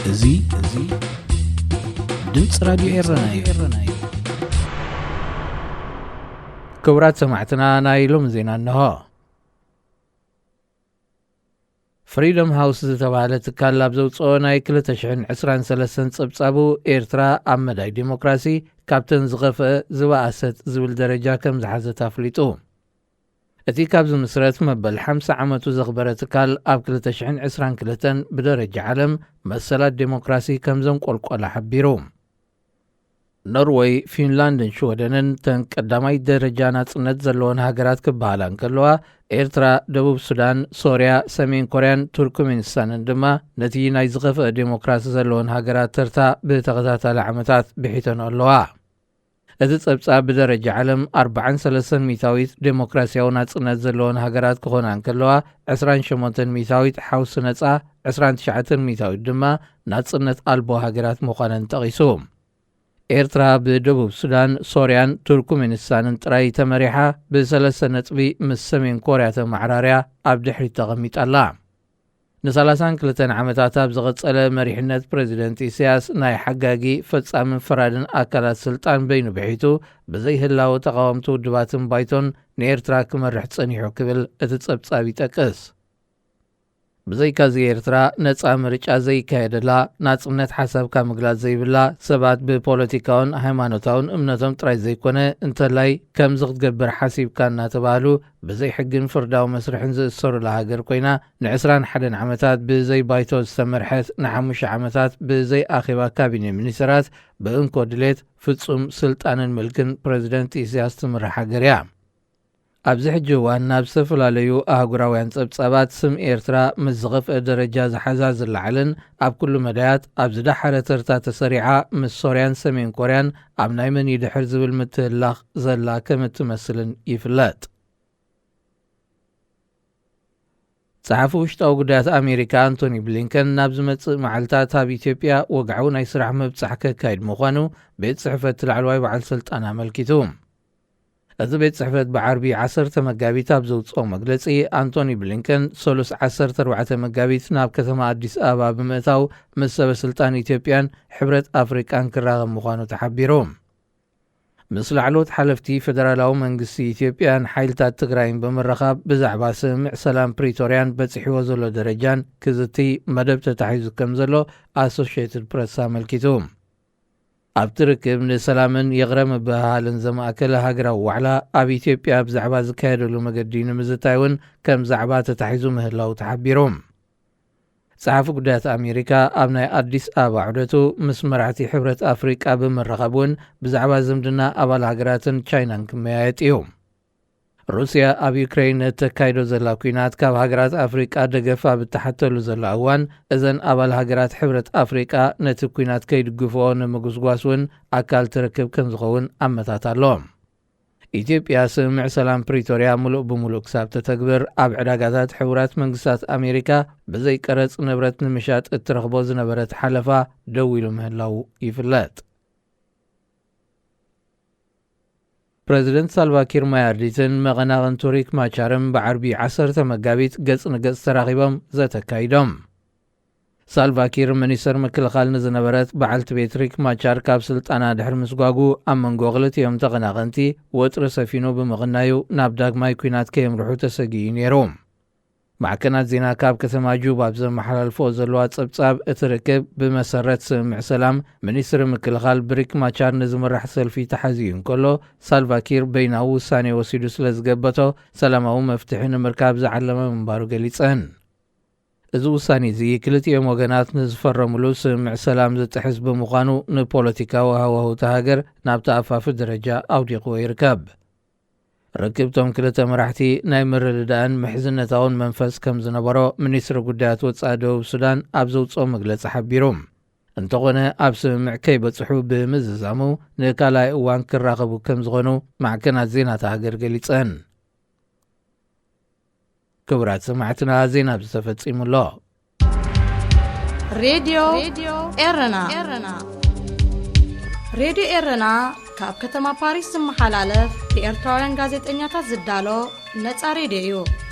እዚ እዚ ድምፂ ራድዮ ኤረና እዩ። ክቡራት ሰማዕትና፣ ናይ ሎሚ ዜና እንሆ። ፍሪደም ሃውስ ዝተባህለ ትካል ኣብ ዘውፅኦ ናይ ክልተ ሽሕን ዕስራን ሰለስተን ፀብፃቡ፣ ኤርትራ ኣብ መዳይ ዴሞክራሲ ካብተን ዝኸፍአ ዝበኣሰት ዝብል ደረጃ ከም ዝሓዘት ኣፍሊጡ። እቲ ካብ ዝምስረት መበል ሓምሳ ዓመቱ ዘኽበረ ትካል ኣብ ክልተ ሽሕን ዕስራን ክልተን ብደረጃ ዓለም መሰላት ዴሞክራሲ ከም ዘንቆልቆለ ሓቢሩ። ኖርወይ፣ ፊንላንድን ሽወደንን ተን ቀዳማይ ደረጃ ናጽነት ዘለወን ሃገራት ክበሃላ እንከለዋ፣ ኤርትራ፣ ደቡብ ሱዳን፣ ሶርያ፣ ሰሜን ኮርያን ቱርክሜኒስታንን ድማ ነቲ ናይ ዝኸፍአ ዴሞክራሲ ዘለወን ሃገራት ተርታ ብተኸታታሊ ዓመታት ብሒተንኦ ኣለዋ። እቲ ጸብጻብ ብደረጃ ዓለም ኣርብዓን ሰለስተን ሚእታዊት ዴሞክራሲያዊ ናጽነት ዘለወን ሃገራት ክኾና እንከለዋ፣ ዕስራን ሸሞንተን ሚእታዊት ሓውሲ ነጻ፣ ዕስራን ትሽዓተን ሚእታዊት ድማ ናጽነት ኣልቦ ሃገራት ምዃነን ጠቒሱ። ኤርትራ ብደቡብ ሱዳን፣ ሶርያን ቱርክሜኒስታንን ጥራይ ተመሪሓ ብሰለስተ ነጥቢ ምስ ሰሜን ኮርያ ተመዓራርያ ኣብ ድሕሪት ተቐሚጣ ኣላ። ንሰላሳን ክልተን ዓመታት ኣብ ዝቐጸለ መሪሕነት ፕረዚደንት ኢሳያስ፣ ናይ ሓጋጊ፣ ፈጻምን ፈራድን ኣካላት ስልጣን በይኑ ብሒቱ፣ ብዘይህላወ ተቓወምቲ ውድባትን ባይቶን ንኤርትራ ክመርሕ ጸኒሑ ክብል እቲ ጸብጻብ ይጠቅስ። ብዘይካዚ ኤርትራ ነጻ ምርጫ ዘይካየደላ፣ ናጽነት ሓሳብካ ምግላጽ ዘይብላ፣ ሰባት ብፖለቲካውን ሃይማኖታውን እምነቶም ጥራይ ዘይኮነ እንተላይ ከምዚ ክትገብር ሓሲብካ እናተባህሉ ብዘይ ሕግን ፍርዳዊ መስርሕን ዝእሰሩላ ሃገር ኮይና፣ ንዕስራን ሓደን ዓመታት ብዘይ ባይቶ ዝተመርሐት፣ ንሓሙሽተ ዓመታት ብዘይ ኣኼባ ካቢነ ሚኒስተራት ብእንኮ ድሌት ፍጹም ስልጣንን ምልክን ፕረዚደንት ኢሳያስ ትምራሕ ሃገር እያ። ኣብዚ ሕጂ እዋን ናብ ዝተፈላለዩ ኣህጉራውያን ጸብጻባት ስም ኤርትራ ምስ ዝኸፍአ ደረጃ ዝሓዛ ዝለዓልን ኣብ ኩሉ መዳያት ኣብ ዝደሓረ ተርታ ተሰሪዓ ምስ ሶርያን ሰሜን ኮርያን ኣብ ናይ መን ይድሕር ዝብል ምትህልላኽ ዘላ ከም እትመስልን ይፍለጥ። ጸሓፊ ውሽጣዊ ጉዳያት ኣሜሪካ ኣንቶኒ ብሊንከን ናብ ዝመጽእ መዓልታት ኣብ ኢትዮጵያ ወግዓዊ ናይ ስራሕ ምብጻሕ ከካይድ ምዃኑ ቤት ጽሕፈት ላዕለዋይ በዓል ስልጣን ኣመልኪቱ። እቲ ቤት ጽሕፈት ብዓርቢ ዓሰርተ መጋቢት ኣብ ዘውጽኦ መግለጺ፣ ኣንቶኒ ብሊንከን ሰሉስ ዓሰርተ ኣርባዕተ መጋቢት ናብ ከተማ ኣዲስ ኣበባ ብምእታው ምስ ሰበ ስልጣን ኢትዮጵያን ሕብረት ኣፍሪቃን ክራኸብ ምዃኑ ተሓቢሩ። ምስ ላዕለዎት ሓለፍቲ ፈደራላዊ መንግስቲ ኢትዮጵያን ሓይልታት ትግራይን ብምርኻብ ብዛዕባ ስምምዕ ሰላም ፕሪቶርያን በጺሕዎ ዘሎ ደረጃን ክዝቲ መደብ ተታሒዙ ከም ዘሎ ኣሶሽየትድ ፕረስ ኣመልኪቱ። ኣብቲ ርክብ ንሰላምን ይቕረ ምብህሃልን ዘማእከለ ሃገራዊ ዋዕላ ኣብ ኢትዮጵያ ብዛዕባ ዝካየደሉ መገዲ ንምዝታይ እውን ከም ዛዕባ ተታሒዙ ምህላው ተሓቢሩ። ጸሓፊ ጉዳያት ኣሜሪካ ኣብ ናይ ኣዲስ ኣበባ ዑደቱ ምስ መራሕቲ ሕብረት ኣፍሪቃ ብምርኻብ እውን ብዛዕባ ዝምድና ኣባል ሃገራትን ቻይናን ክመያየጥ እዩ። ሩስያ ኣብ ዩክሬን እተካይዶ ዘላ ኲናት ካብ ሃገራት ኣፍሪቃ ደገፍ ኣብ እተሓተሉ ዘላ እዋን፣ እዘን ኣባል ሃገራት ሕብረት ኣፍሪቃ ነቲ ኲናት ከይድግፍኦ ንምጉስጓስ እውን ኣካል ትርክብ ከም ዝኸውን ኣመታት ኣሎ። ኢትዮጵያ ስምምዕ ሰላም ፕሪቶርያ ምሉእ ብምሉእ ክሳብ ተተግብር ኣብ ዕዳጋታት ሕቡራት መንግስታት ኣሜሪካ ብዘይ ቀረጽ ንብረት ንምሻጥ እትረኽቦ ዝነበረት ሓለፋ ደው ኢሉ ምህላው ይፍለጥ። ፕረዚደንት ሳልቫኪር ማያርዲትን መቐናቕንቱ ሪክ ማቻርን ብዓርቢ ዓሰርተ መጋቢት ገጽ ንገጽ ተራኺቦም ዘተ ኣካይዶም። ሳልቫኪር ሚኒስተር ምክልኻል ንዝነበረት በዓልቲ ቤት ሪክ ማቻር ካብ ስልጣና ድሕሪ ምስጓጉ፣ ኣብ መንጎ ክልቲኦም ተቐናቐንቲ ወጥሪ ሰፊኑ ብምቕናዩ ናብ ዳግማይ ኲናት ከየምርሑ ተሰጊኡ ነይሩ። ማዕከናት ዜና ካብ ከተማ ጁባ ኣብ ዘመሓላልፎ ዘለዋ ጸብጻብ፣ እቲ ርክብ ብመሰረት ስምምዕ ሰላም ሚኒስትሪ ምክልኻል ብሪክ ማቻር ንዝምራሕ ሰልፊ ተሓዚኡ እንከሎ፣ ሳልቫኪር በይናዊ ውሳኔ ወሲዱ ስለ ዝገበቶ፣ ሰላማዊ መፍትሒ ንምርካብ ዝዓለመ ምንባሩ ገሊጸን። እዚ ውሳኔ እዚ ክልቲኦም ወገናት ንዝፈረምሉ ስምምዕ ሰላም ዝጥሕስ ብምዃኑ፣ ንፖለቲካዊ ሃዋህው እታ ሃገር ናብቲ ኣፋፊ ደረጃ ኣውዲቕዎ ይርከብ። ርክብቶም ክልተ መራሕቲ ናይ ምርድዳእን ምሕዝነታውን መንፈስ ከም ዝነበሮ ሚኒስትሪ ጉዳያት ወጻኢ ደቡብ ሱዳን ኣብ ዘውጽኦ መግለጺ ሓቢሩ። እንተኾነ፣ ኣብ ስምምዕ ከይበጽሑ ብምዝዛሙ፣ ንካልኣይ እዋን ክራኸቡ ከም ዝኾኑ ማዕከናት ዜና እታ ሃገር ገሊጸን። ክቡራት ሰማዕትና፣ ዜና ኣብዚ ተፈጺሙ ኣሎ። ሬድዮ ኤረና። ሬድዮ ኤረና ካብ ከተማ ፓሪስ ዝመሓላለፍ ብኤርትራውያን ጋዜጠኛታት ዝዳሎ ነጻ ሬድዮ እዩ።